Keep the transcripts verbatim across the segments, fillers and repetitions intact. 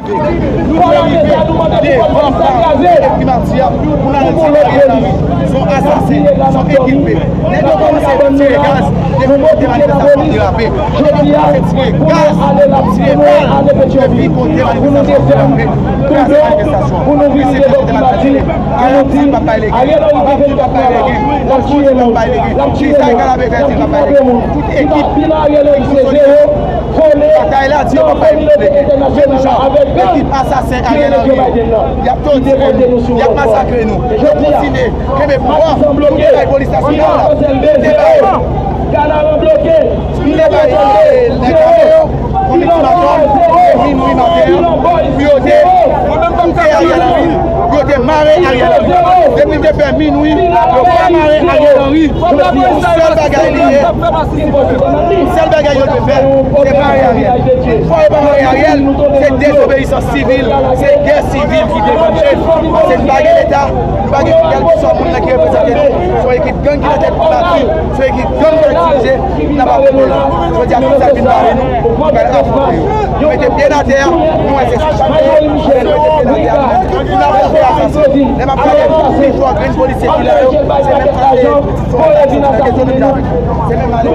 Nou te rive devan primati a pou n al di Ariel Henry se yon asasen, se yon enkilpe. Nèg yo kòmanse tire gaz depi kote manifestasyon an derape. Nèg yo kòmanse tire gaz, tire bal depi kote manifestasyon an derape. Kraze manifestasyon an. Mesye, mesye, te mal kalkile. Ariel Henry pa bay lege. Ariel Henry pa bay lege. L ap tire moun. L ap tire moun. L ap tire moun. Tout ekip ki konsolide. Batay la di yo pa bay moun lege. Menm jan, ekip asasen Ariel Henry yo, y ap tòtire nou, y ap masakre nou, yo kontinye kenbe pouvwa, nou te bay polis nasyonal la, nou te bay nou te bay nèg ame yo, yon ultimatum, depi minwi maten an, pou yo te touke Ariel Henry, pou yo te mare Ariel Henry. Depi li te fè minwi, yo pa mare Ariel Henry. Yon sèl bagay li ye, yon sèl bagay yo dwe fè, se mare Ariel. Fò yo pa mare Ariel, se dezobeyisans sivil, se gè sivil ki deklannche. Paske nou pa gen Leta, nou pa gen kèlkeswa moun nan ki reprezante nou. Se yon ekip gang ki nan tèt primati, se yon ekip gang k ap dirije, n ap afwonte yo. Jodi a, tout sa k vin mare nou, nou pral afwonte yo. Nou mete pye n atè a, nou wè se sou chak pye, nou mete pye n atè a. Nou afwonte asasen. Lè m ap pale, pi fò grenn polisye ki la yo, se menm ale, se menm ale, se menm ale,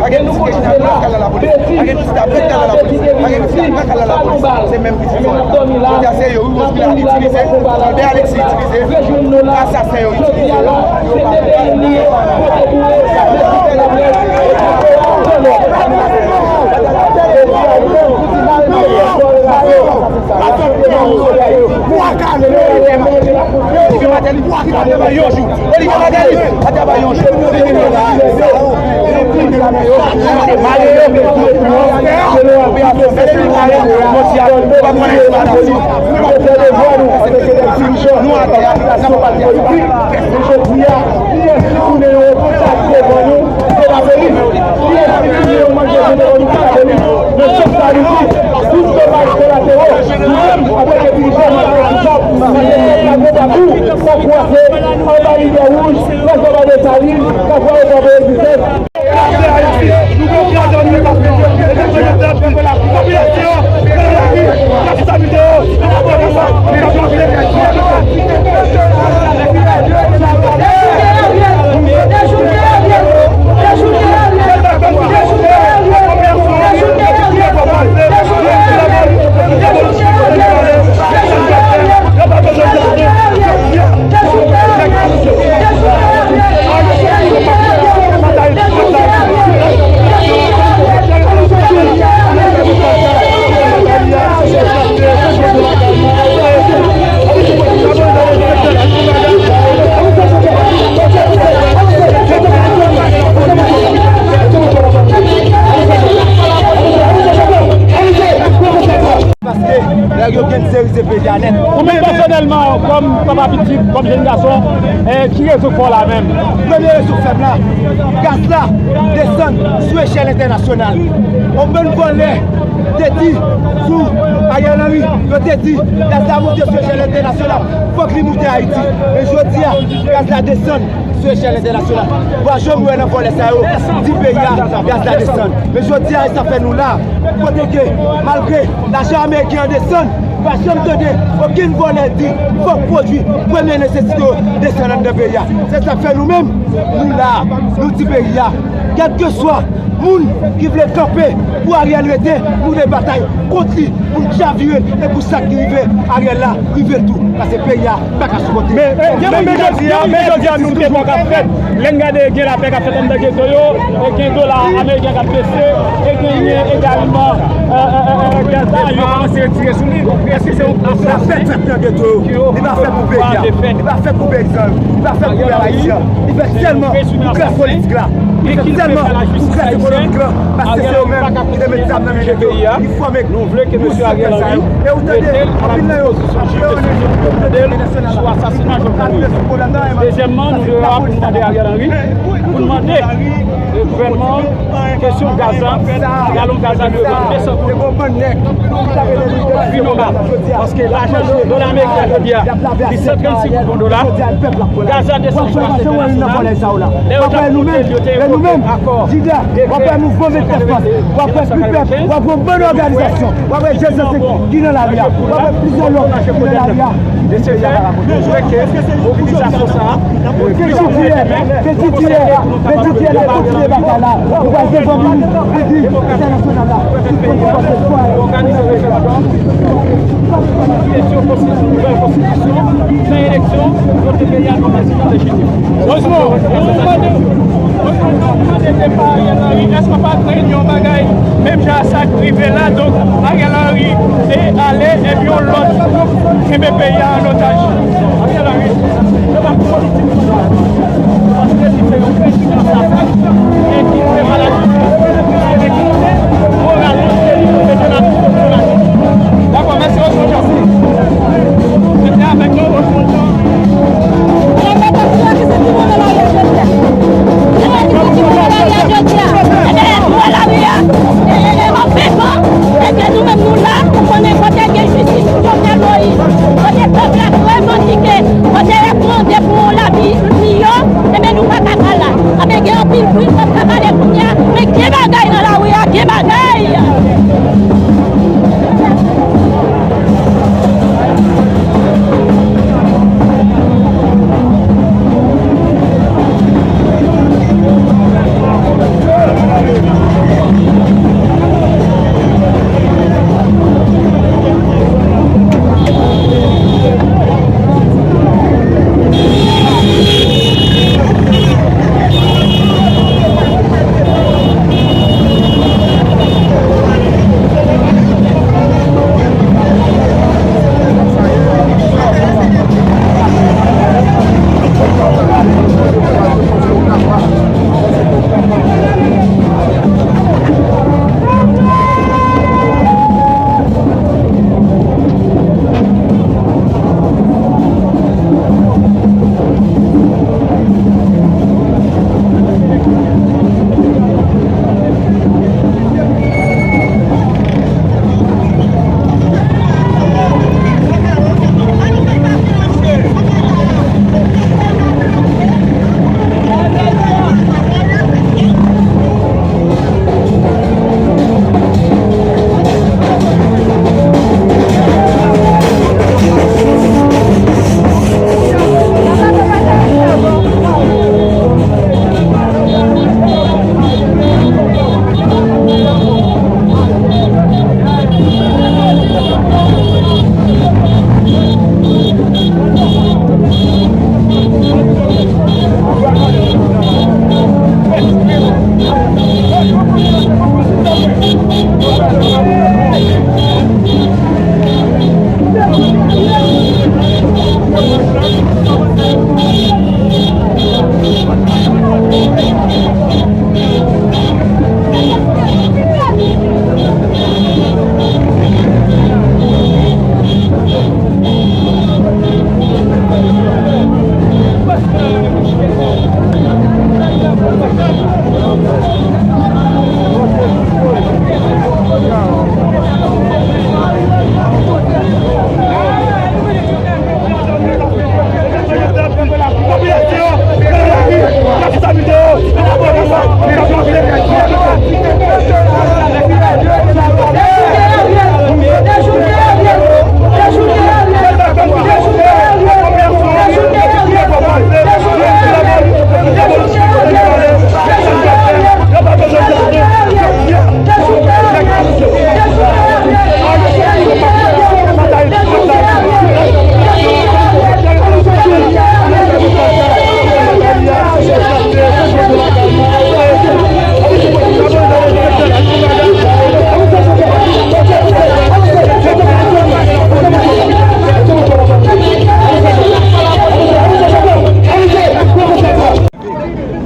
pa gen ti kèch nan kal nan lapolis, pa gen ti kèch nan kal nan lapolis, pa gen ti kèch nan kal nan lapolis, se menm pitit sa yo. Jodi a, se yo, Rose Gila itilize, Albert Alexis itilize, asasen yo itilize yo. Nou atè a, n ap pale. Jodi a, kiyès ki tounen yon obstak devan nou, se pa Beliz. Kiyès ki tounen yon manjè devan nou, se pa Beliz. Men chèf sa nou di, tout domaj kolatero, nou menm, antanke dirijan, nou ap responsab. Paske pèp la gon pa tou, sa kwase anba lidè wouj, nan zòn Desalin, k ap voye pòv egzistans. Paske nèg yo gangsterizye peyi a nèt. Ou menm pèsonèlman, kòm papa pitit, kòm jèn gason, eh, ki rezon k fè w la menm? Premye rezon k fè m la, gaz la desann sou echèl entènasyonal. Yon bann vòlè te di sou Ariel Henry, yo te di gaz la monte sou echèl entènasyonal, fòk li moute Ayiti. Men jodi a, gaz la desann sou echèl entènasyonal. Ou pa janm wè nan vòlè sa yo di peyi a gaz la desann. Men jodi a, e sa fè nou la. Kote ke, malgre lajan ameriken an desann, ou pa janm tande okenn vòlè di fòk pwodui premye nesesite yo desann anndan peyi a. Se sa k fè nou menm, nou la, nou di peyi a, kèlkeswa moun ki vle kanpe pou Ariel rete, nou vle batay kont li pou n chavire l e pou sa ki rive Ariel la rive l tou. Paske peyi a pa ka sipòte. Men, men, men jodi a, men jodi a, nou te wè k ap fèt. Lè n gade gen lapè k ap fèt anndan geto yo, e gen dola ameriken k ap bese, e genyen egalman, eh, eh, eh, eh, gaz la, yo kòmanse retire sou li. Èske se yon lapè k fèt nan geto yo? Li pa fèt pou peyi a. Li pa fèt pou peyizan yo. Li pa fèt pou pèp ayisyen an. Li fèt sèlman pou klas politik la. Li fèt sèlman pou klas ekonomik la. Paske se yo menm ki te met zam nan men nèg yo. Ki fòme. Nou vle ke mesye Ariel Henry rete nan dispozisyon jis e sou asasina Jovenel Moïse. Dezyèmman, nou dwe la pou nou mande Ariel Henry, pou nou mande, eh, gouvènman an, kesyon gaz la, galon gaz la dwe vann de san goud. Pi nòmal. Paske lajan dola ameriken jodi a, li san trannsis goud yon dola. Gaz la desann jis pa sèten nasyonal. Lè yo t ap monte l, yo te evoke akò, dekrè, mil nèf san katrevenkenz. Mwen kwè ke mobilizasyon sa a, Osman, nou mande, Osman, nou mande depa Ariel Henry, èske w pa krenn yon bagay menm jan a sa k rive la? Donk, Ariel Henry e ale, epi yon lòt gwoup kenbe peyi a an otaj. Ariel Henry, se pa politik moun nan. Paske li se yon prezidan sasak e ki fè maladi. Dakò, mèsi, Osman Jean. Rete avèk nou, Osman Jean. Ebyen, nou wè lari a, e, e, e, anpil tan, ebyen, nou menm nou la, nou konnen kote gen jistis pou Jovenel Moïse, kote pèp la revandike, kote y ap mande pou yon lavi miyò, ebyen, nou pa ka pa la. Ebyen, gen anpil bri, n p ap ka pale kounye a, men gen bagay nan lari a, gen bagay!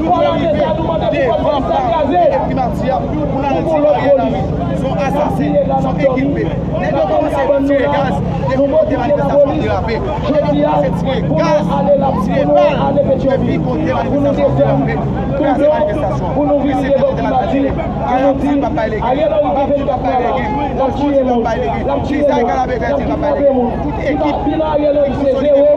Nou rive devan palè primati a pou n al di Ariel Henry se yon asasen, se yon enkilpe. Nèg yo kòmanse tire gaz. Kote manifestasyon an derape, kote nou kòmanse tire gaz, tire bal, epi kote manifestasyon an derape, kraze manifestasyon an. Epi se kote manifestasyon an derape. Ariel Henry p ap bay legen. Ariel Henry p ap bay legen. L ap tiye moun. L ap tiye moun. L ap frape moun. Tout ekip ki konsolide.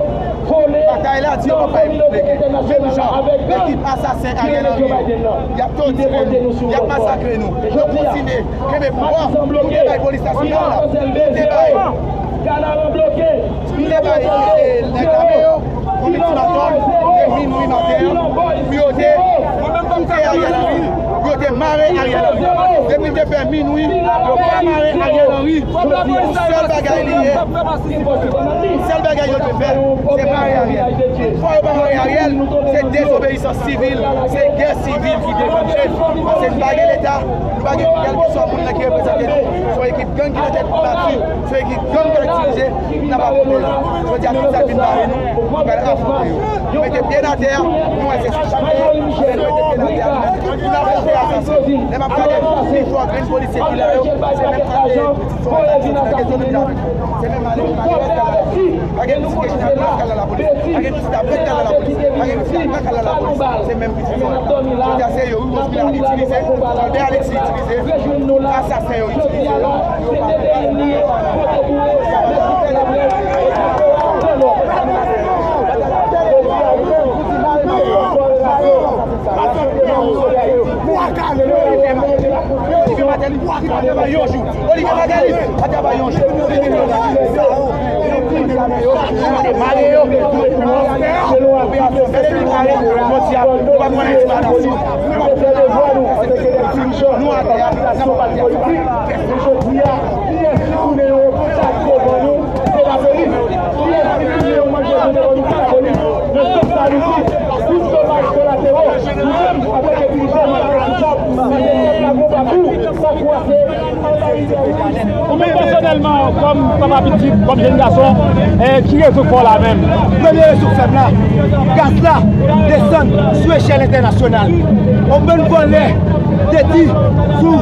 Batay la di yo p ap bay legen. Menm jan, ekip asasen Ariel Henry yo, y ap tòtire nou, y ap masakre nou. Yo kontinye kenbe pouvwa, nou te bay polis nasyonal la, nou te bay Gad la bloke. Li te bay, eh, nèg lame yo yon ultimatòm de minwi maten an pou yo te koute Ariel Henry, pou yo te mare Ariel Henry. Depi l te fè minwi, yo pa mare Ariel Henry. Yon sèl bagay li ye. Yon sèl bagay yo dwe fè, se mare Ariel. Fò yo pa mare Ariel, se dezobeyisans sivil, se gè sivil ki deklannche. Paske n pa gen Leta, n pa gen kèlkeswa moun nan ki reprezante nou. Se yon ekip gang ki nan tèt prati, se yon ekip gang k ap dirije, n ap afwonte yo. Jodi a, tout sa k vin mare nou, nou pral afwonte yo. Nou mete pye n atè a, nou wè se sou chak pye, nou mete pye n atè a, nou afwonte asasen. Lè m ap gade, pi fò grenn polisye ki la yo, se menm sa k te sou Madanm Sòt nan gen zòn nan. Se menm malè, malè k al nan lapolis. Pa gen pitit ki chita dlo k al nan lapolis. Pa gen pitit avèg k al nan lapolis. Pa gen pitit avèg k al nan lapolis. Se menm pitit sa yo. Jodi a, se yo, Rivens Guylain itilize, Albert Alexis itilize, asasen yo itilize yo, yo pa Olivier Martelly, pa travay yon jou. Olivier Martelly, pa travay yon jou. Mare yo. Jodi a, nou pa konnen ti madam. Nou atè a, n ap pati atè a. Men jodi a, kiyès ki tounen yon obstak devan nou? Se lapolis. Kiyès ki tounen yon manje devan nou? Se lapolis. Men se sa nou di, tout domaj kolatero, nou menm, antanke dirijan, nou responsab. Paske pèp la gon pa kou, sa k wase, anba lidè Moïse. Ou menm pèsonèlman, kòm papa pitit, kòm jenn gason, eh, ki rezon k fè w la menm? Premye rezon k fè m la, gaz la desann sou echèl entènasyonal. Yon bann vòlè te di sou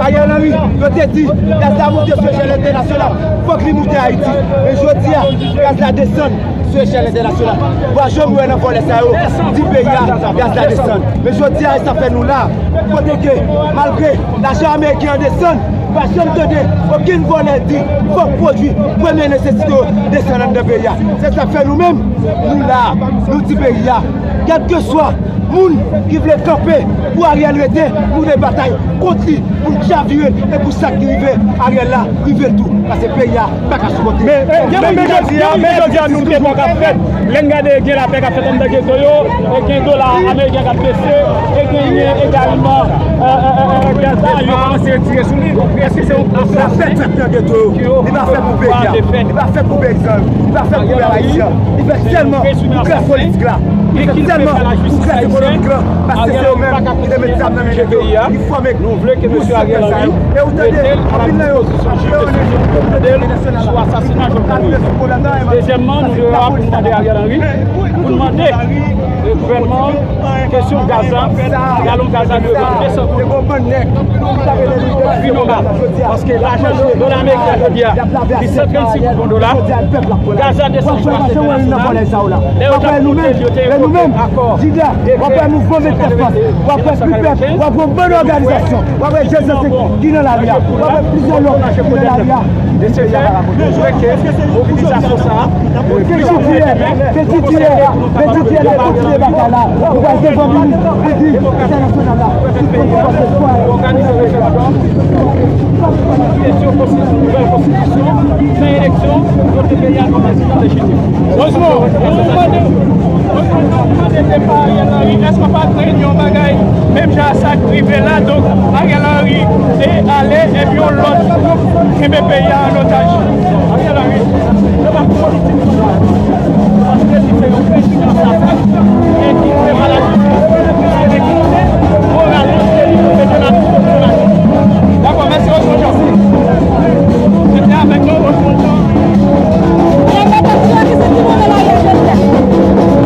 Ariel Henry, yo te di gaz la moute sou echèl entènasyonal, fòk li moute Ayiti. Men jodi a, gaz la desann sou echèl entènasyonal. Ou pa janm wè nan vòlè sa yo di peyi a, gaz la desann. Men jodi a, e sa fè nou la, kote ke, malgre lajan ameriken an desann, pa janm tande okenn vòlè di fòk pwodui premye nesesite yo desann anndan peyi a. Se sa k fè nou menm, nou la, nou di peyi a, kèlkeswa moun ki vle kanpe pou Ariel rete, nou vle batay kont li, pou l chavire, e pou sa k rive Ariel la, rive l tou. Paske peyi a pa ka sipòte. Men, eh, men, men jodi a, men jodi a, nou te kwè k ap fèt. Lè n gade, gen lapè k ap fèt anndan geto yo, e gen dola ameriken k ap bese, e genyen egalman, eh, eh, eh, eh, gaz la, yo kòmanse retire sou li. Èske se yon lapè k fèt nan geto yo? Li pa fèt pou peyi a. Li pa fèt pou peyizan yo. Li pa fèt pou pèp ayisyen an. Li fèt sèlman pou klas politik la. Li fèt sèlman pou klas ekonomik la. Paske se yo menm ki te met zam nan men nèg yo. Ki fòme gwoup sa yo. E ou tande, anpil nan yo ap peyone nan entènasyonal la. Dezyèmman, nou te la pou n mande Ariel Henry, pou n mande gouvènman an kesyon gaz la, galon gaz la dwe vann de san goud. Pi nòmal. Paske lajan dola ameriken jodi a, li san trannsis goud yon dola. Gaz la desann sou mache entènasyonal. Lè yo t ap monte l, yo te evoke akò de pè. W ap wè mouvman vennkat mas, w ap wè Pipèp, w ap wè bann òganizasyon, w ap wè jèn sante ki nan lari a, w ap wè plizyè lòt ki nan lari a. Mesye, nou vle ke mobilizasyon sa a, ke Jewovah, ke Jewovah, ke Jewovah kontinye batay la, nou pral devan minis, li di entènasyonal la, li konn pase swa. Òganize referandòm, kesyon konstitisyon, nouvèl konstitisyon, fè eleksyon, kote peyi a kòmanse chanje chiti. Osman, nou mande, Osman, nou mande depa Ariel Henry, èske w pa krenn yon bagay menm jan a sa k rive la? Donk, Ariel Henry te ale, epi yon lòt gwoup kenbe peyi a an otaj. Ariel Henry, se pa politik li ye. Paske li se yon prezidan sasak, e ki fè pa lajistis, e ki konnen moralman se li pou mete nan tout lajistis. Dakò, mèsi, Osman Jean. Rete avèk nou, Osman Jean. Lè mèt yo ki santi move lari a jodi a.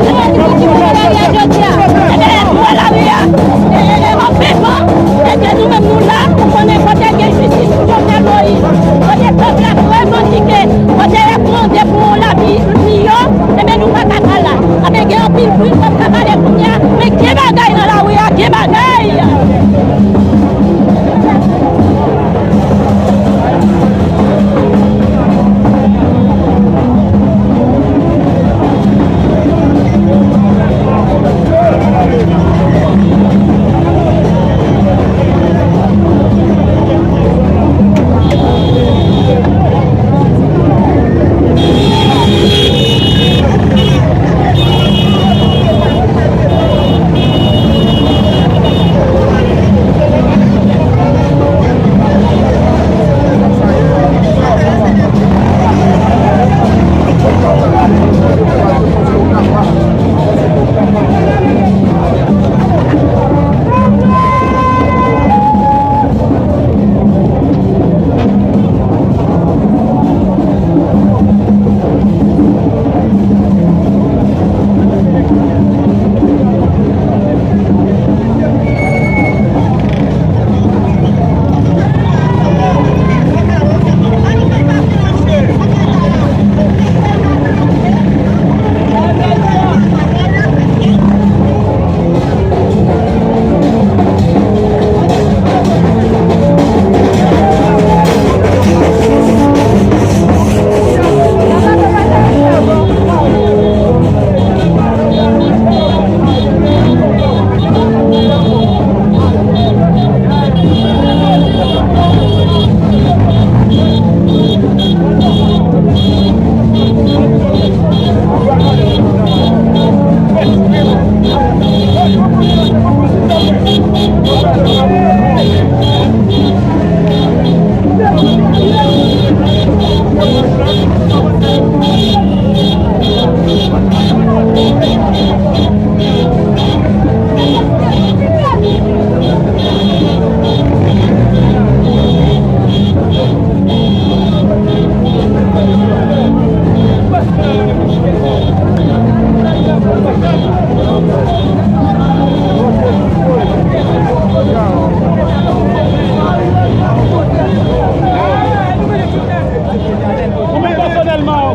Lè mèt ki santi move lari a jodi a. Ebyen, nou wè lari a, e, e, e, an pepan. Ebyen, nou menm nou la, nou konnen kote gen jistis pou Jovenel Moïse. Kote pèp la revandike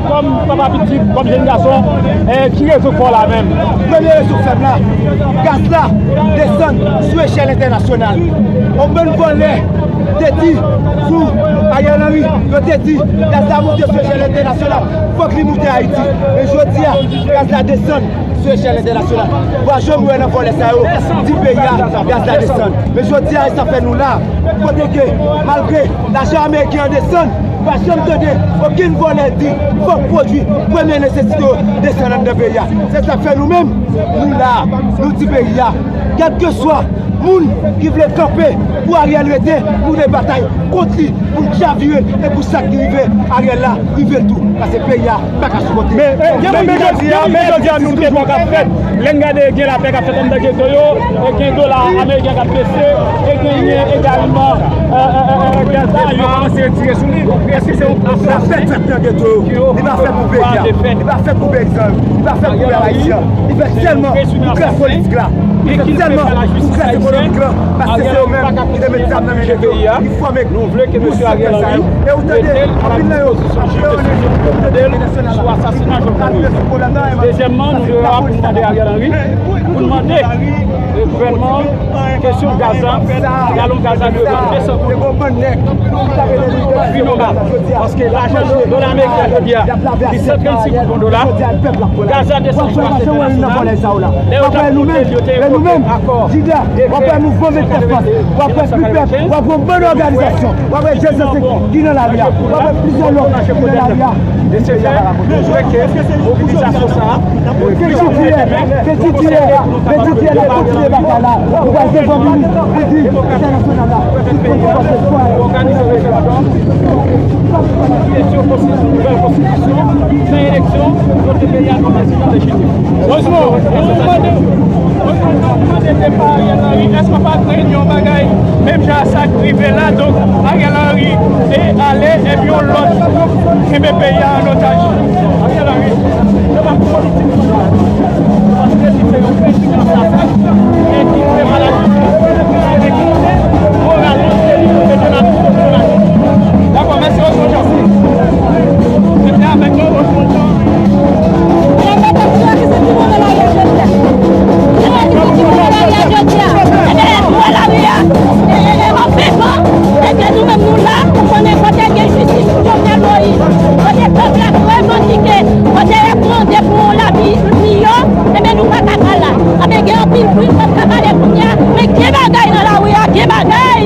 Kòm papa pitit, kòm jèn gason, eh, ki rezo k fè w la menm? Premye rezo k fè m la, gaz la desann sou echèl entènasyonal. Yon bann vòlè te di sou Ariel Henry, yo te di gaz la monte sou echèl entènasyonal, fòk li moute Ayiti. Men jodi a, gaz la desann sou echèl entènasyonal. W a janm wè nan vòlè sa yo di peyi a, gaz la desann. Men jodi a, e sa fè nou la. Kote ke, malgre lajan ameriken an desann, pa janm tande okenn vòlè di fòk pwodui premye nesesite yo desann anndan peyi a. Se sa k fè nou menm, nou la, nou di peyi a, kèlkeswa moun ki vle kanpe pou Ariel rete, nou vle batay kont li, pou n chavire l, e pou sa ki rive Ariel la, rive l tou. Paske peyi a pa ka sipòte. Men, men, men jodi a, men jodi a, nou te wè k ap fèt. Lè n gade gen lapè k ap fèt anndan geto yo, e gen dola ameriken k ap bese, e genyen egalman, eh, eh, eh, eh, gaz la, yo kòmanse retire sou li. Èske se yon pwosè lapè k fèt nan geto yo? Li pa fèt pou peyi a. Li pa fèt pou peyizan yo. Li pa fèt pou pèp ayisyen an. Li fèt sèlman pou klas politik la. Li fèt sèlman pou klas ekonomik la. Paske se yo menm ki te met zam nan men geto yo. Li fòme group sa yo. E ou tande, anpil nan yo ap reyone pou yo tande entènasyonal la. Dezyèmman, nou dwe la pou n mande Ariel Henry, pou n mande gouvènman an kesyon gaz la, galon gaz la dwe vann de san goud. Wi, nou la. Paske lajan dola ameriken jodi a, li san trannsis goud yon dola, gaz la desann sou mache entènasyonal. Lè yo t ap monte l, yo te evoke akò dekrè san katrevendiz. W ap wè nou menm, men nou menm, Jida, w ap wè mouvman vennkat mas, w ap wè Pipèp, w ap wè yon bann òganizasyon, w ap wè Jezi ki nan lari a, w ap wè plizyè lòt ki nan lari a. Mesye, nou swete ke mobilizasyon sa a, ke ti tiyè, ke ti tiyè, ke ti tiyè la kontinye batay la. Nou pral devan minis pou di entènasyonal la, pou di kontinye batay la. Òganize referandòm, kesyon konstitisyon, nouvèl konstitisyon, fè eleksyon, kote peyi a kòmanse nan dechite. Osmo, ou mande, Osmo, ou mande depa Ariel Henry, èske w pa krenn yon bagay menm jan a sa k rive la? Donk, Ariel Henry e ale, epi yon lòt gwoup kenbe peyi a an otaj. Ariel Henry, se pa politik, paske li se yon prezidan sasen, e ki fè malajistis, e ki moralis, e li mete nan tout konfyans. Dakò, mèsi, Osmo Jean. Rete avèk nou, Osmo Jean. Ebyen, nou wè lari a, e, e, e, anpil van, e ke nou menm nou la, nou konnen kote gen jistis pou Jovenel Moïse, kote pèp la revandike, kote y ap mande pou yon lavi miyò, ebyen, nou pa ka pa la. Ebyen, gen anpil bri k ap ka pale kounye a, men gen bagay nan lari a, gen bagay!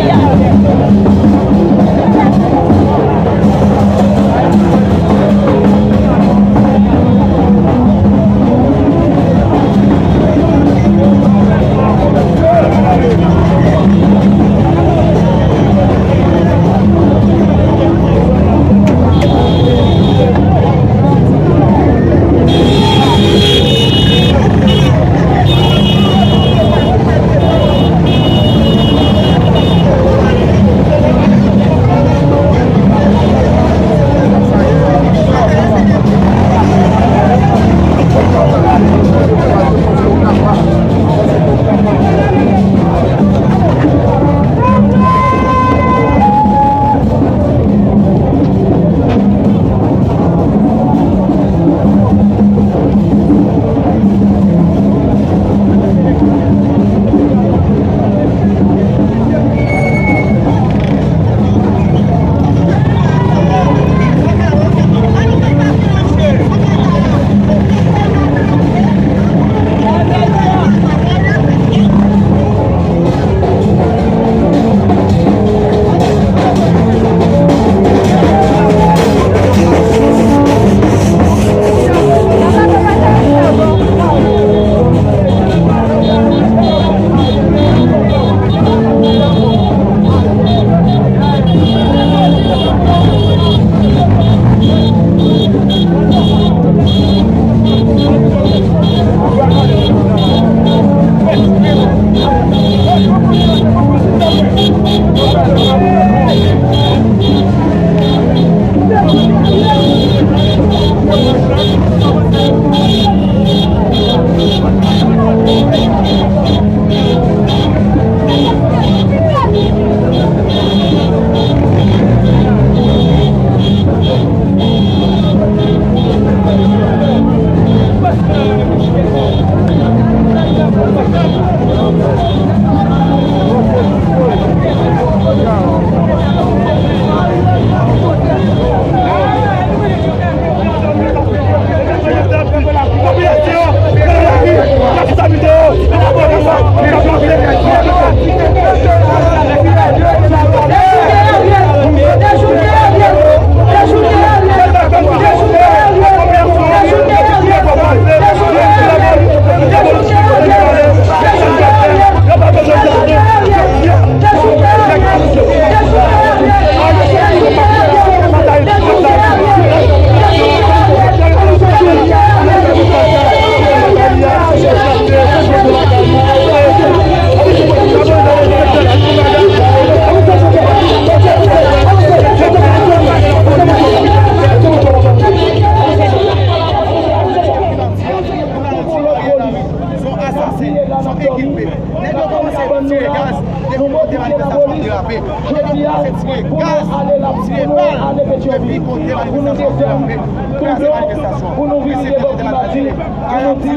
Pou nou vini devan Pati, pou nou di,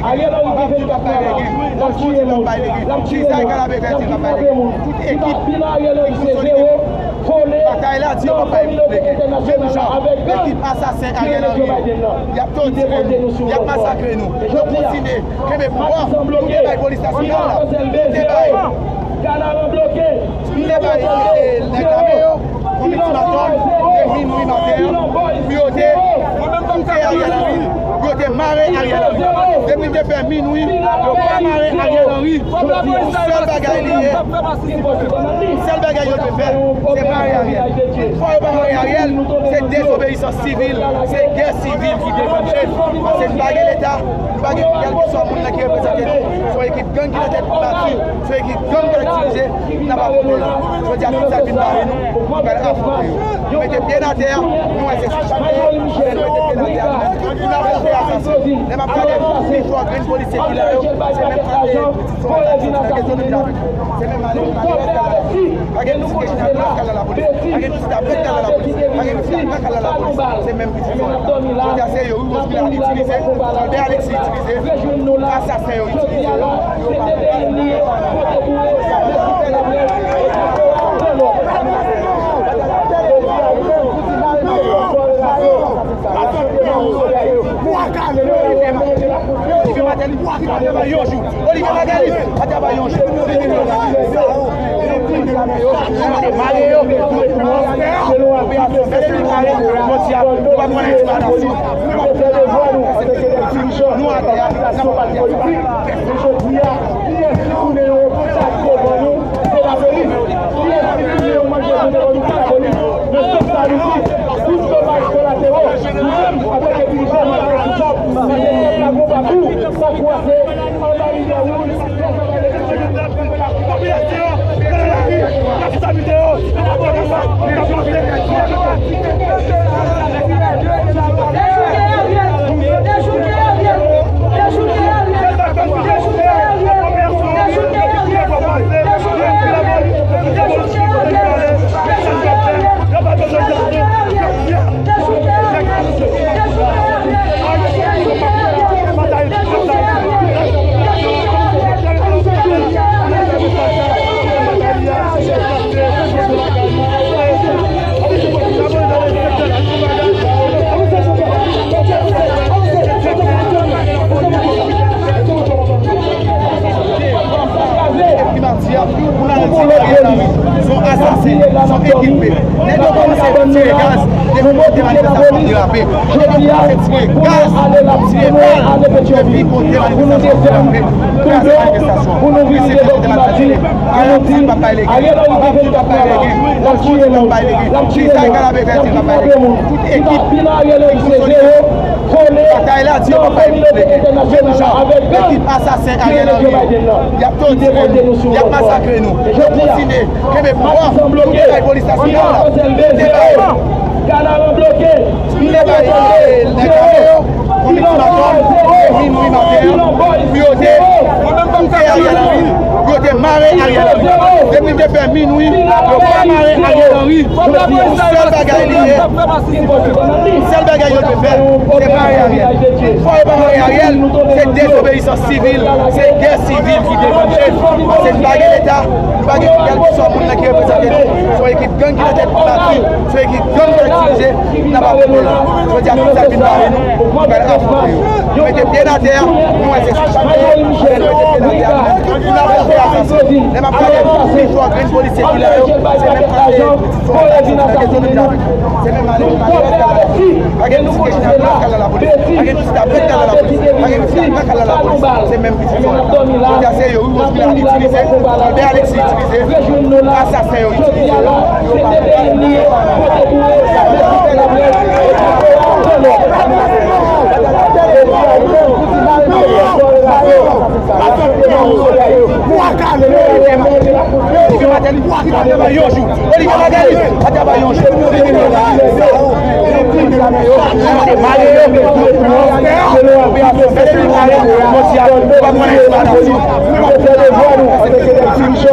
Ariel Henry te vin pa travay, l ap tiye moun, l ap kidnape moun, li pa bilan Ariel Henry se zewo, vòlè, nan kominote entènasyonal la avèk gang ki rele Joe Biden nan, ki depoze nou sou yon pòs. E jodi a, Matisan bloke, Michel Marcel bezye, Galaran bloke, Bilan Boy zewo, Bilan Boy zewo, Bilan Boy zewo. Pou yo te mare Ariel Henry. Depi l te fè minwi, yo pa mare Ariel Henry. Yon sèl bagay li ye. Yon sèl bagay yo dwe fè, se mare Ariel. Fò yo pa mare Ariel, se dezobeyisans sivil, se gè sivil ki deklannche. Paske n pa gen Leta, n pa gen kèlkeswa moun nan ki reprezante nou. Se yon ekip gang ki nan tèt Pati, se yon ekip gang k ap dirije. N ap afwonte yo. Jodi a, tout sa k vin bare nou, nou pral afwonte yo. Nou mete pye n atè, nou wè se sou chanpye, nou mete pye n atè, nou afwonte asasen. Lè m ap gade, pi fò grenn polisye ki la yo, se menm malere, se menm malere, se menm malere, pa gen ti kèch nan plas k al nan lapolis, pa gen ti tapèt k al nan lapolis, pa gen ti tapèt k al nan lapolis, se menm pitit sa yo. Jodi a, se yo, wi, Rosemary itilize, Albert Alexis itilize, asasen yo itilize yo. Olivier Martelly, pa travay yon jou. Olivier Martelly, pa travay yon jou. Nou mande mare yo, nou mete nou anfè, selon yon operasyon bèl e kare, jodi a, nou pa konnen si madan sou. Nou atè a, n ap pati a. Men jodi a, kiyès ki tounen yon sak devan nou, se lapolis. Kiyès ki tounen yon manje devan nou, se lapolis. Men se sa nou di, plis domaj kolatero, nou menm, antanke dirijan, nou responsab, paske pèp la gon pa kou, sa kwase anba lidè wouj. Primati a, pou n al di Ariel Henry, se yon asasen, se yon ekipe. Nèg yo kòmanse tire gaz, depi kote manifestasyon an derape. Nèg yo kòmanse tire gaz, tire bal, depi kote manifestasyon an derape. Kraze manifestasyon. Pou nou vini devan Pati, pou nou di, Ariel Henry te vin pa travay, l ap tiye moun, l ap tiye moun, l ap kidnape moun, li pa bilan Ariel Henry se zewo. Vòlè, nan kominote entènasyonal la avèk gang ki rele Joe Biden nan, ki depoze nou sou yon pòs. E jodi a, Matisan bloke, Michel Marcel bezye, Galaran bloke, Bilan Boy zewo, Bilan Boy zewo, Bilan Boy zewo. Pou yo te mare Ariel Henry. Depi l te fè minwi, yo pa mare Ariel Henry. Yon sèl bagay li ye. Yon sèl bagay yo dwe fè, se mare Ariel. Fò yo pa mare Ariel, se dezobeyisans sivil, se gè sivil ki deklannche. Paske n pa gen Leta, nou pa gen kèlkeswa moun nan ki reprezante nou. Se yon ekip gang ki nan tèt Pati, se yon ekip gang k ap dirije. N ap afwonte yo. Jodi a, tout sa k vin bare nou, nou pral afwonte yo. Nou mete pye n atè, nou wè se sou chanpye, nou mete pye n atè, nou afwonte asasen. Lè m ap gade, pi fò grenn polisye ki la yo, se menm malere, se menm malere, pa gen ti kèch nan plas k al nan lapolis, pa gen ti tapèt k al nan lapolis, pa gen ti tapèt k al nan lapolis, se menm pitit sa yo. Jodi a, se yo, wi, Rosemary itilize, Albert Alexis itilize, asasen yo itilize yo.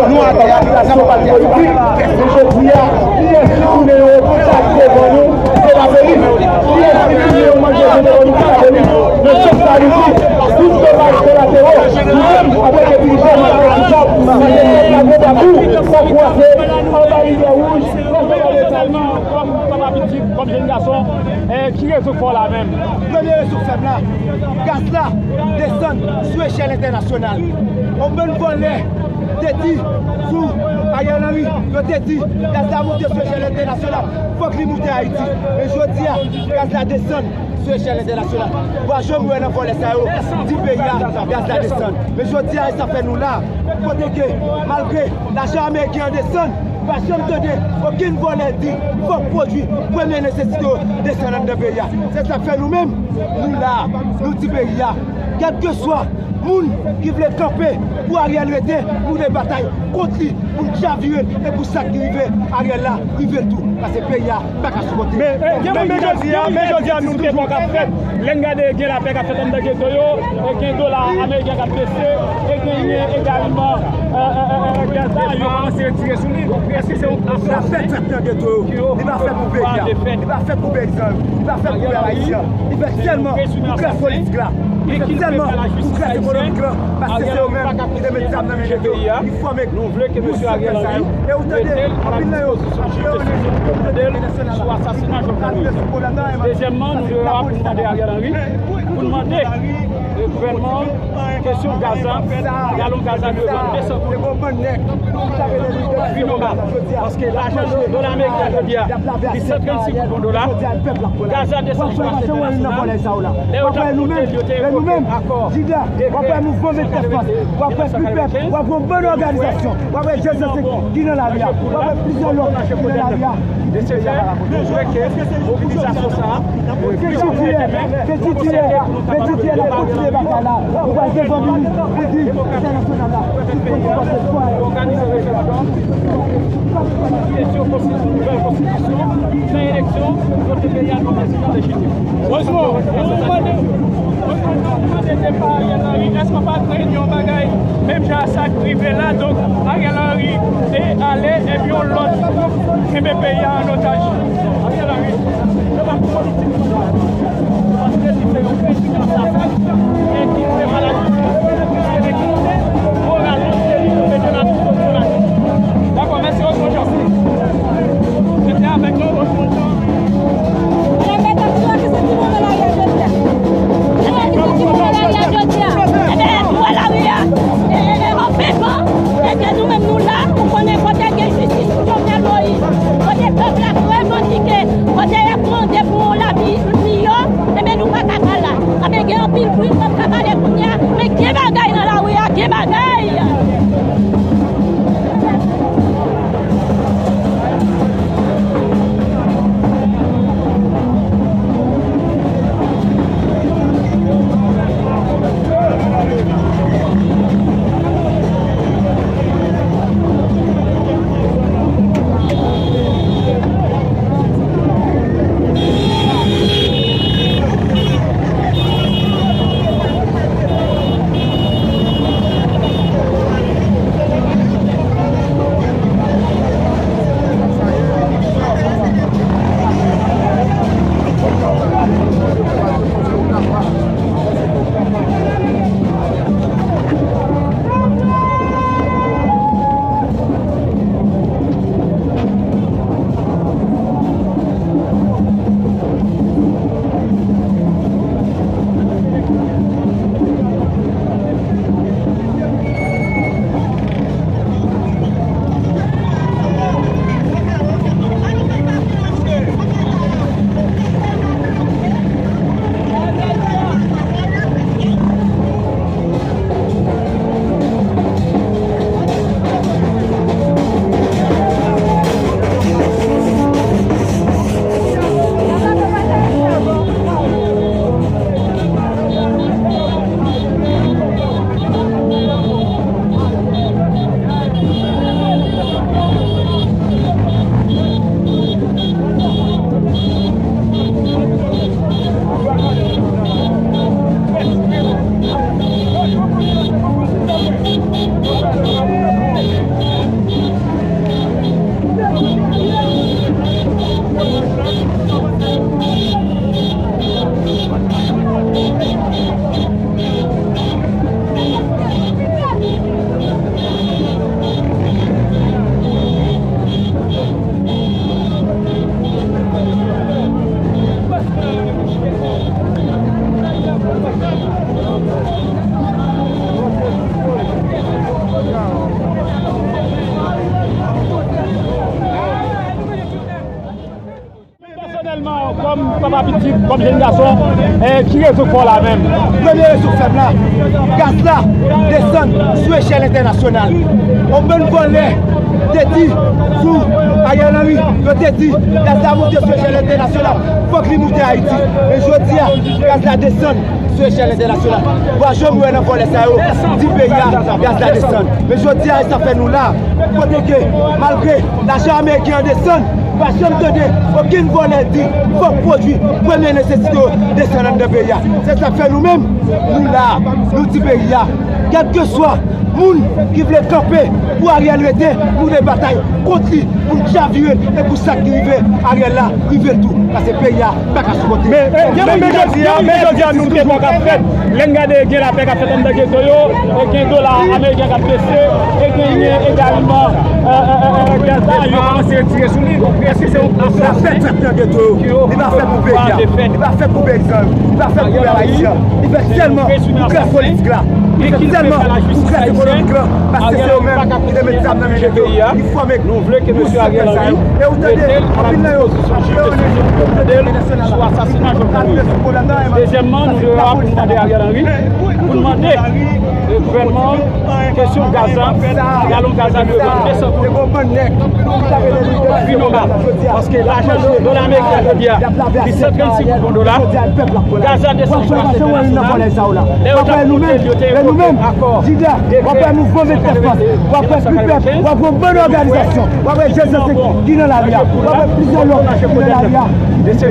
Nou atè a, n ap pati a. Men jodi a, kiyès ki tounen yon obstak devan nou? Se lapolis. Mesye sa di tout domaj kolatero, nou menm, antanke dirijan, nou pa responsab, paske pèp la gen tabou, sa kòmanse anba limyè wouj, kòm, kòm, kòm, kòm abitid, kòm jèn gason, eh, ki rezo k fè w la menm? Premye rezo k fè m la, gaz la desann sou echèl entènasyonal. Yon bann vòlè te di sou Ariel Henry, yo te di gaz la moute sou echèl entènasyonal, fòk li moute Ayiti. Men jodi a, gaz la desann sou echèl entènasyonal. W pa janm wè nan vòlè sa yo di peyi a, gaz la desann. Men jodi a, e sa fè nou la, kote ke, malgre lajan ameriken an desann, pa janm tande okenn vòlè di fòk pwodui premye nesesite yo desann anndan peyi a. Se sa k fè nou menm, nou la, nou di peyi a, kèlkeswa moun ki vle kanpe pou Ariel rete, nou dwe batay kont li, pou n chavire l, e pou sa k rive Ariel la, rive l tou, paske peyi a pa ka sipòte. Men, eh, gen moun ki di, men jodi a, nou toujou konn ap fèt. Lè n gade gen lapè k ap fèt anndan geto yo, e gen dola ameriken k ap bese, e genyen egalman, eh, eh, eh, eh, gaz la, yo kòmanse retire sou li. Èske se yon lapè k fèt nan geto yo? Li pa fèt pou peyi a. Li pa fèt pou peyizan yo. Li pa fèt pou pèp ayisyen an. Li fèt sèlman pou klas politik la. Li fèt sèlman pou klas ekonomik la. Paske se yo menm ki te met zam nan men geto yo. Li fòme gwoup sa yo. E ou tande, anpil nan yo ap reyone pou yo te entènasyonal la. Dezyèmman, nou dwe la pou nou mande Ariel Henry, pou nou mande, eh, gouvènman an, kesyon gaz la, galon gaz la dwe vann de san goud. Pi nòmal. Paske lajan dola ameriken jodi a, li san trannsis goud yon dola. Gaz la desann sou mache entènasyonal. Lè yo t ap monte l, yo te evoke akò, dekrè san katrevennde, mil nèf san katrevennkenz. Ki nan lari a. W ap wè plizyè lòt ki nan lari a. Mesye, nou swete ke mobilizasyon sa a, ke titiyè, ke titiyè, ke titiyè la kontinye batay la. Nou pral devan minis pou di entènasyonal la, tout moun ki pase fwa yo. Òganize referandòm sou kesyon konstitisyon, nouvèl konstitisyon, fè eleksyon, kote peyi a nou prezidan lejitim. Osmo, nou mande, Osmo, nou mande depa Ariel Henry, èske w pa krenn yon bagay menm jan a sa k rive la? Donk, Ariel Henry te ale, epi yon lòt gwoup kenbe peyi a an otaj. Ariel Henry, se pa politik, paske li se yon prezidan safèk, e ki fè maladi, e ki moral, e li mete nan tout moun. Dakò, mèsi, Osmo Jean. Rete avèk nou, Osmo Jean. Ebyen, nou wè lari a. E, e, e, anfètman, ebyen, nou menm, nou la, ou konnen kote gen jistis pou Jovenel Moïse, kote pèp la ap revandike, kote y ap mande pou yon lavi miyò, Pitit, kòm jenn gason, eh, ki rezo k fè w la menm? Premye rezo k fè m la, gaz la desann sou echèl entènasyonal. Yon bann vòlè te di sou Ariel Henry, yo te di gaz la monte sou echèl entènasyonal, fòk li moute Ayiti. Men jodi a, gaz la desann sou echèl entènasyonal. Vwa jòn mwen nan vòlè sa yo di peyi a, gaz la desann. Men jodi a, e sa fè nou la. Kote ke, malgre lajan ameriken an desann, pa janm tande okenn vòlè di fòk pwodui premye nesesite yo desann anndan peyi a. Se sa k fè nou menm, nou la, nou di peyi a, kèlkeswa moun ki vle kanpe pou Ariel rete, nou vle batay kont li, pou n chavire, e pou sa ki rive Ariel la, rive l tou. Paske peyi a pa ka sipòte. Men, men jodi a, men jodi a, nou gen lapè k ap fèt. Lè n gade gen lapè k ap fèt anndan geto yo, e gen dola ameriken k ap bese, e genyen egalman, eh, eh, eh, eh, gaz la, yo kòmanse retire sou li. Èske se yon lapè k fèt nan geto yo? Li pa fèt pou peyi a. Li pa fèt pou peyizan yo. Li pa fèt pou pèp ayisyen. Li fèt sèlman pou klas politik la. Li fèt sèlman pou klas ekonomik la. Paske se yo menm ki te met zam nan men nèg yo. Ki fòme gwoup sa k fè sa yo. E ou tande, anpil nan yo ap reyone sou entènasyonal la. Dezyèmman, nou dwe la pou n mande Ariel Henry, pou n mande, eh, gouvènman an kesyon gaz la, galon gaz la dwe vann de san goud. Wi, nou la. Paske lajan dola ameriken jodi a, li san trannsis goud pou dola. Gaz la desann sou mache entènasyonal. Lè yo t ap monte l, yo te evoke akò, dekrè san katrevenn, w ap wè Pipèp, w ap wè yon bann òganizasyon, w ap wè jèn sante ki nan lari a, w ap wè plizyè lòt ki nan lari a. Mesye,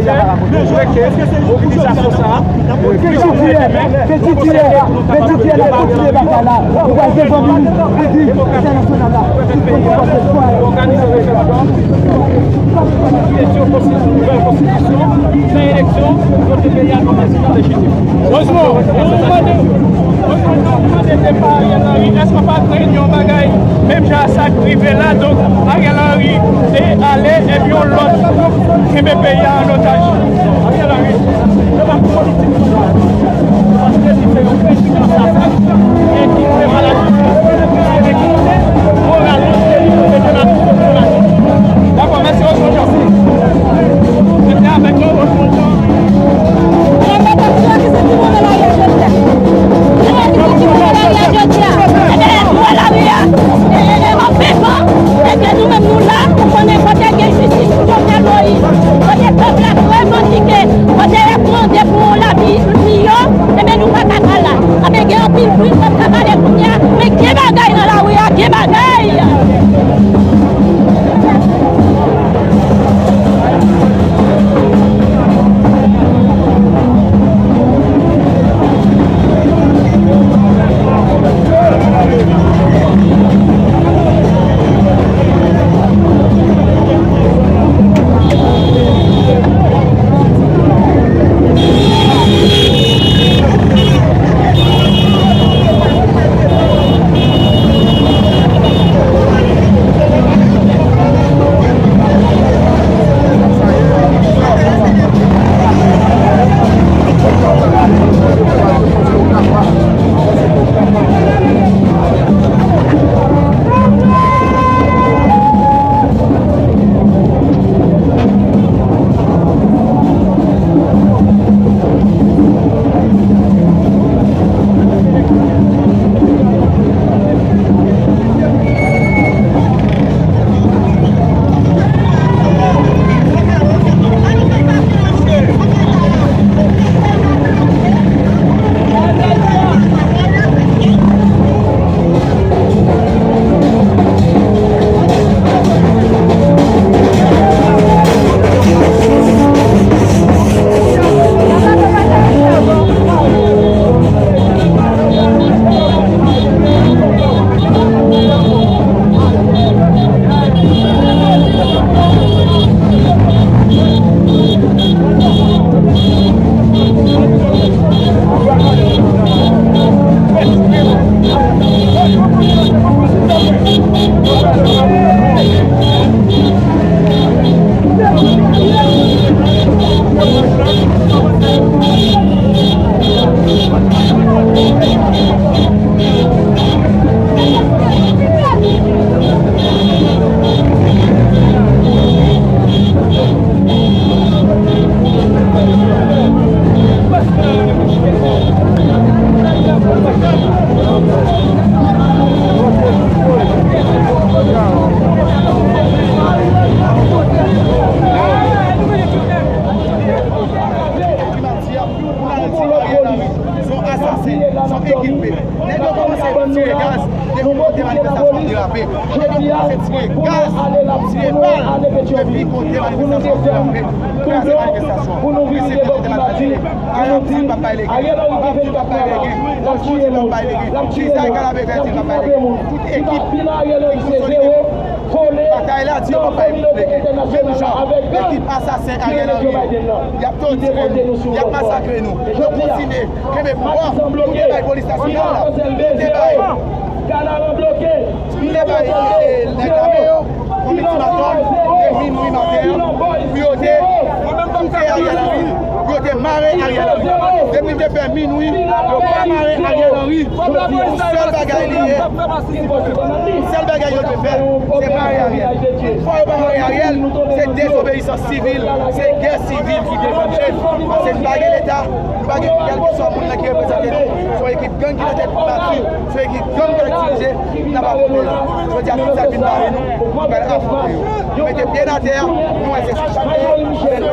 nou vle ke mobilizasyon sa a, eh, plis anpil demen, nou konsève pou nou kapab reprezante Ariel Henry, pou pèmèt peyi a, pou pèmèt pèp la, pou òganize referandòm, pou kesyon konstitisyon, nouvèl konstitisyon, fè eleksyon, kote peyi a kòmanse nan lejiti. Osmond, nou mande, Osmond, nou mande depa Ariel Henry, èske w pa krenn yon bagay menm jan a sa k rive la? Donk, Ariel Henry te ale, epi yon lòt gwoup kenbe peyi a an otaj. Ariel Henry, se pa politik nou la. Paske li se yon prezidan satan, e ki fè pa lajistis, e ki moral nou se li pou mete nan tout sou lajistis. Dakò, mèsi, Osmond Jean. Rete avèk nou, Osmond Jean. Ebyen, nou wè lari a. E, e, e, anpil fwa, ebyen, nou menm nou la, pou konnen kote gen jistis pou Jovenel Moïse. Kote pèp la revandike, kote y ap mande pou yon lavi Asasen, se yon ekip. Nèg yo kòmanse tire gaz depi kote manifestasyon an derape. Nèg yo kòmanse tire gaz, tire bal depi kote manifestasyon an derape. Kraze manifestasyon. Kraze kote manifestasyon. Arab di l p ap bay lege. Arab di l p ap bay lege. Fòs Jodi p ap bay lege. Kisa Kalabe fè di l p ap bay lege? Tout ekip ki sou solide. Batay la di yo p ap bay lege. Menm jan, ekip asasen Ariel Henry, y ap tòtire nou, y ap masakre nou. Yo kontinye kenbe pouvwa, nou te bay polis nasyonal la, nou te bay, nou te bay, eh, nèg lame yo, yon ultimatum de minwi maten an, pou yo te koupe Ariel Henry, pou yo te mare Ariel Henry. Depi l te fè minwi, yo pa mare Ariel Henry. Yon sèl bagay li ye, sèl bagay yo dwe fè, se mare Ariel. Fò yo pa mare Ariel, se dezobeyisans sivil, se gè sivil ki deklannche. Paske nou pa gen Leta, nou pa gen kèlkeswa moun nan ki reprezante nou. Se yon ekip gang ki nan tèt bati, se yon ekip gang k ap dirije, n ap afwonte yo. Jodi a, tout sa k vin mare nou, nou pral afwonte yo. Nou mete pye n atè, nou wè se sou chak pye, nou mete pye n atè,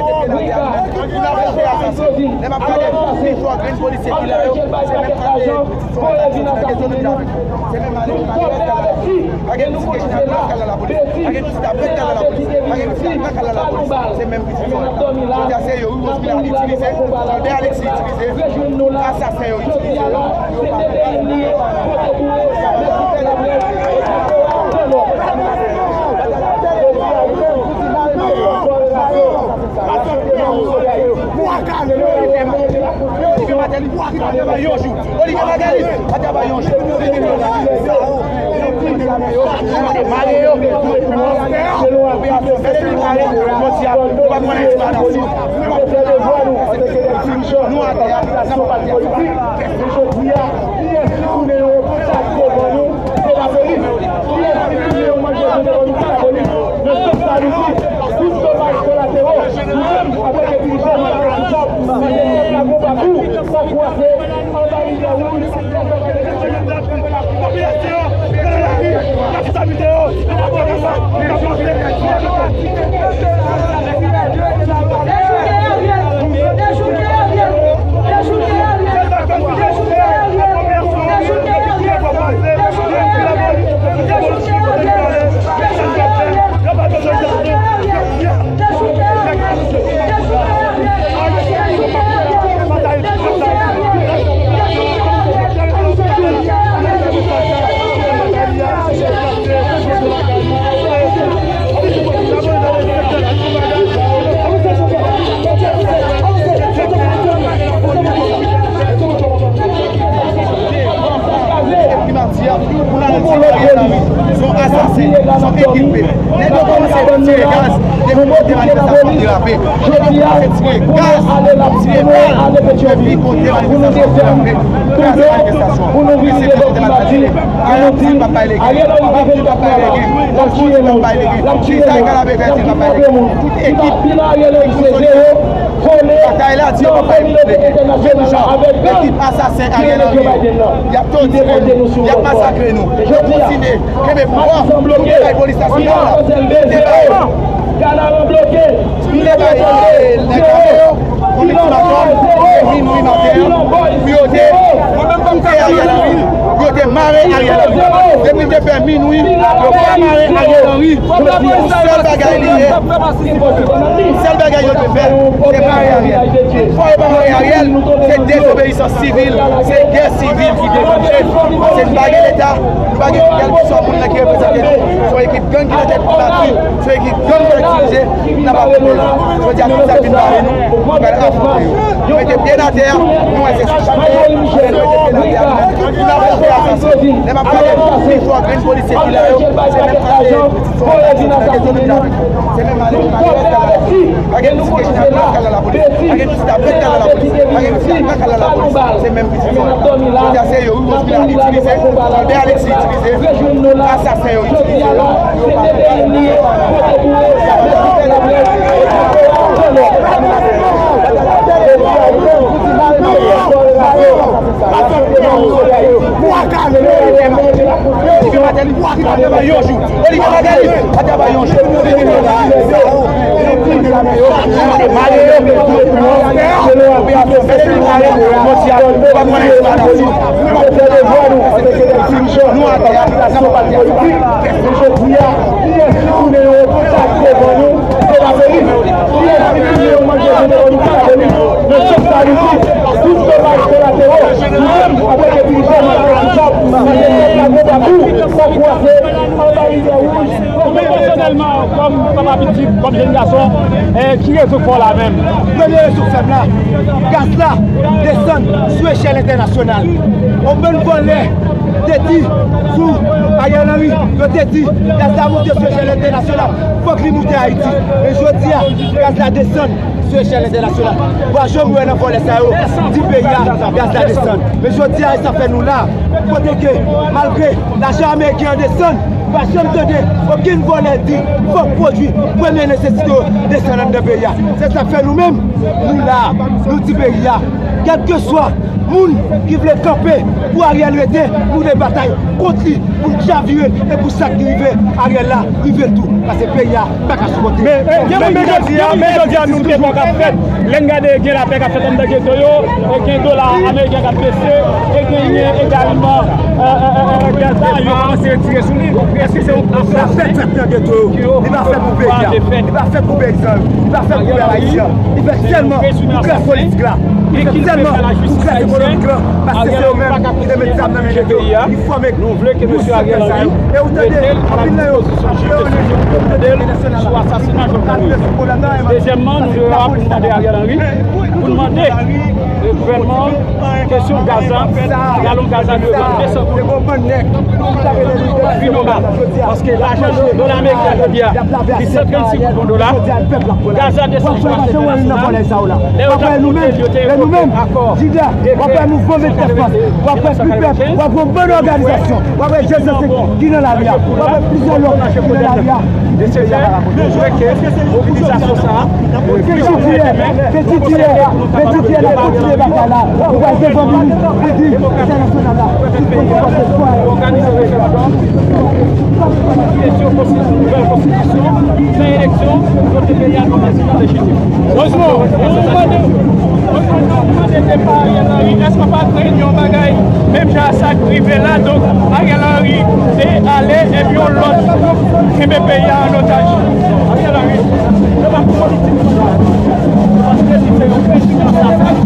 nou afwonte asasen. Lè m ap gade, pi fò grenn polisye ki la yo, se menm kate. Voye vin asasen nou. Se menm malere, malere, pa gen pitit ki al nan lapolis, pa gen pitit ki al nan lapolis, pa gen pitit ki al nan lapolis. Se menm pitit sa yo. Jodi a se yo, Rose Mila itilize, Albert Alexis itilize, asasen yo itilize yo, yo pa Olivier Martelly, pa travay yon jou. Olivier Martelly, pa travay yon jou. Mare yo, operasyon fè se mare, jodi a, nou pa konnen ti madam sou. Nou atè a, n ap pati a. Jodi a, kiyès ki tounen yon obstak devan nou? Se lapolis. Kiyès ki tounen yon manje devan nou? Se lapolis. Nan sans sa nou di, tout domaj kolatero, nou menm, antanke dirijan, nou responsab. Paske pèp la gon pa pou, sa kwase anba limyè wouj. Primati a, pou n al di Ariel Henry, se yon asasen, se yon ekipe. Nèg yo kòmanse tire gaz depi kote manifestasyon an derape. Nèg yo kòmanse tire gaz, tire bal depi kote manifestasyon an derape. Kraze manifestasyon. Kraze kote manifestasyon. Arab di l p ap bay lege. Arab di l p ap bay lege. Fòs Jodi p ap bay lege. Kisa Kalabe fè di l p ap bay lege? Tout ekip ki sou solide. Batay la di yo p ap bay lege. Menm jan, ekip asasen Ariel Henry, y ap tòtire nou, y ap masakre nou. Yo kontinye kenbe pouvwa, nou te bay polis nasyonal la, nou te bay, nou te bay, eh, nèg lame yo, yon ultimatum de minwi maten an, pou yo te koupe Ariel Henry, pou yo te mare Ariel Henry. Depi l te fè minwi, yo pa mare Ariel Henry. Yon sèl bagay li ye, yon sèl bagay yo dwe fè, se mare Ariel. Fò yo pa mare Ariel, se dezobeyisans sivil, se gè sivil ki deklannche. Paske nou pa gen Leta, nou pa gen kèlkeswa moun nan ki reprezante nou. Se yon ekip gang ki nan tèt bati, se yon ekip gang k ap dirije, n ap afwonte yo. Jodi a, tout sa k vin mare nou, nou pral afwonte yo. Nou mete pye n atè, nou wè se sou chak pye, nou mete pye n atè, nou afwonte asasen. Lè m ap gade, pi fò grenn polisye ki la yo, se menm kate. Voye vin asasen nou. Se menm malere, malere k al nan lapolis. Pa gen pitit ki al nan lapolis. Pa gen pitit ki al nan lapolis. Pa gen pitit ki al nan lapolis. Se menm pitit sa yo. Jodi a se yo, Rose Mila itilize, Albert Alexis itilize, asasen yo itilize yo. Yo pa Yo pa travay yon jou. Olivier Martelly, pa travay yon jou. Mare yo, mare yo, mare yo. Mwen di a, nou pa konnen sa. Nou atè a, plasman pa politik. Men jodi a, kiyès ki tounen yon otaj devan nou, se lapolis. Kiyès ki tounen yon mank de jeneralite, lapolis. Men chèf Ayiti, tout domaj kolatero, nou menm, antanke dirijan, nou responsab, paske pèp la gen pa pou, fòk wè se anba limyè wouj. Mwen pèsonèlman, kòm papa pitit, kòm jèn gason, eh, ki rezo k fè w la menm? Premye rezo k fè m la, gaz la desann sou echèl entènasyonal. On bann vòlè te di sou Ariel Henry, yo te di gaz la monte sou echèl entènasyonal, fòk li moute Ayiti. Men jodi a, gaz la desann sou echèl entènasyonal. Ou pa janm wè nan vòlè sa yo di peyi a gaz la desann. Men jodi a, e sa fè nou la, kote ke malgre lajan ameriken an desann, ou pa janm tande okenn vòlè di fòk pwodui premye nesesite yo desann anndan peyi a. Se sa fè nou menm, nou la, nou di peyi a, kèlkeswa moun ki vle kanpe pou Ariel rete, nou dwe batay kont li pou n chavire l e pou sa k rive Ariel la, rive l tou. Paske peyi a pa ka sipòte. Men, men, men jodi a, men jodi a, nou gen lapè k ap fèt. Lè n gade gen lapè k ap fèt anndan geto yo, e gen dola ameriken k ap bese, e genyen egalman, eh, eh, eh, eh, gaz la, yo kòmanse retire sou li. Èske se yon lapè k fèt nan geto yo? Li pa fèt pou peyi a. Li pa fèt pou peyizan yo. Li pa fèt pou pèp ayisyen. Li fèt sèlman pou klas politik la. Li fèt sèlman pou klas ekonomik la. Paske se yo menm ki te met zam nan men nèg yo. Li fòme bouch sa yo. E ou tande, anpil nan yo ap reyone sou entènasyonal la. Dezyèmman, nou dwe la pou n mande Ariel Henry, pou n mande gouvènman an kesyon gaz la, galon gaz la dwe vann de san goud. Pi nòmal. Paske lajan dola ameriken jodi a, li san trannsis goud yon dola. Gaz la desann sou mache entènasyonal. Lè yo t ap monte l, yo te evoke akò dekrè san katrevennsenk. W ap wè yon bann òganizasyon, w ap wè jèn sante ki nan lari a, w ap wè plizyè lòt ki nan lari a. Mesye, nou swete ke mobilizasyon sa a, ke Jewè demen, ke Jewè, ke Jewè la kontinye batay la, nou pral devan minis, pou di entènasyonal la, tout moun ki pase swa. Òganize referandòm, kesyon konstitisyon, nouvèl konstitisyon, fè eleksyon, pote peyi a nan yon prezidan lejitim. Osmo, ou mande, Osmo, ou mande depa Ariel Henry, èske w pa krenn yon bagay menm jan a sa k rive la? Donk, Ariel Henry te ale, epi yon lòt gwoup kenbe peyi a an otaj. Ariel Henry, se pa politik, paske li se yon prezidan sasak,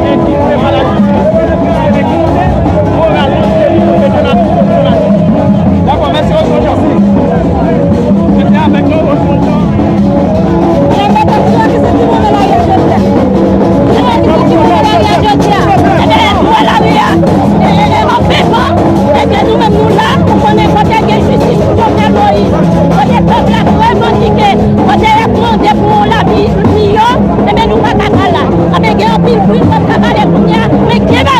e ki fè malajistis, e ki moralis, e ki mete nan Dakò, mèsi Oswald Jean. Rete avèk nou, Oswald Jean. Ebyen, nou menm, nou la, ou konnen kote gen jistis pou Jovenel Moïse, kote pèp la revandike, kote y ap mande pou yon lavi miyò, ebyen, nou pa ka pa la. Ebyen, gen anpil bri k ap ka pale kounye a, men kenbe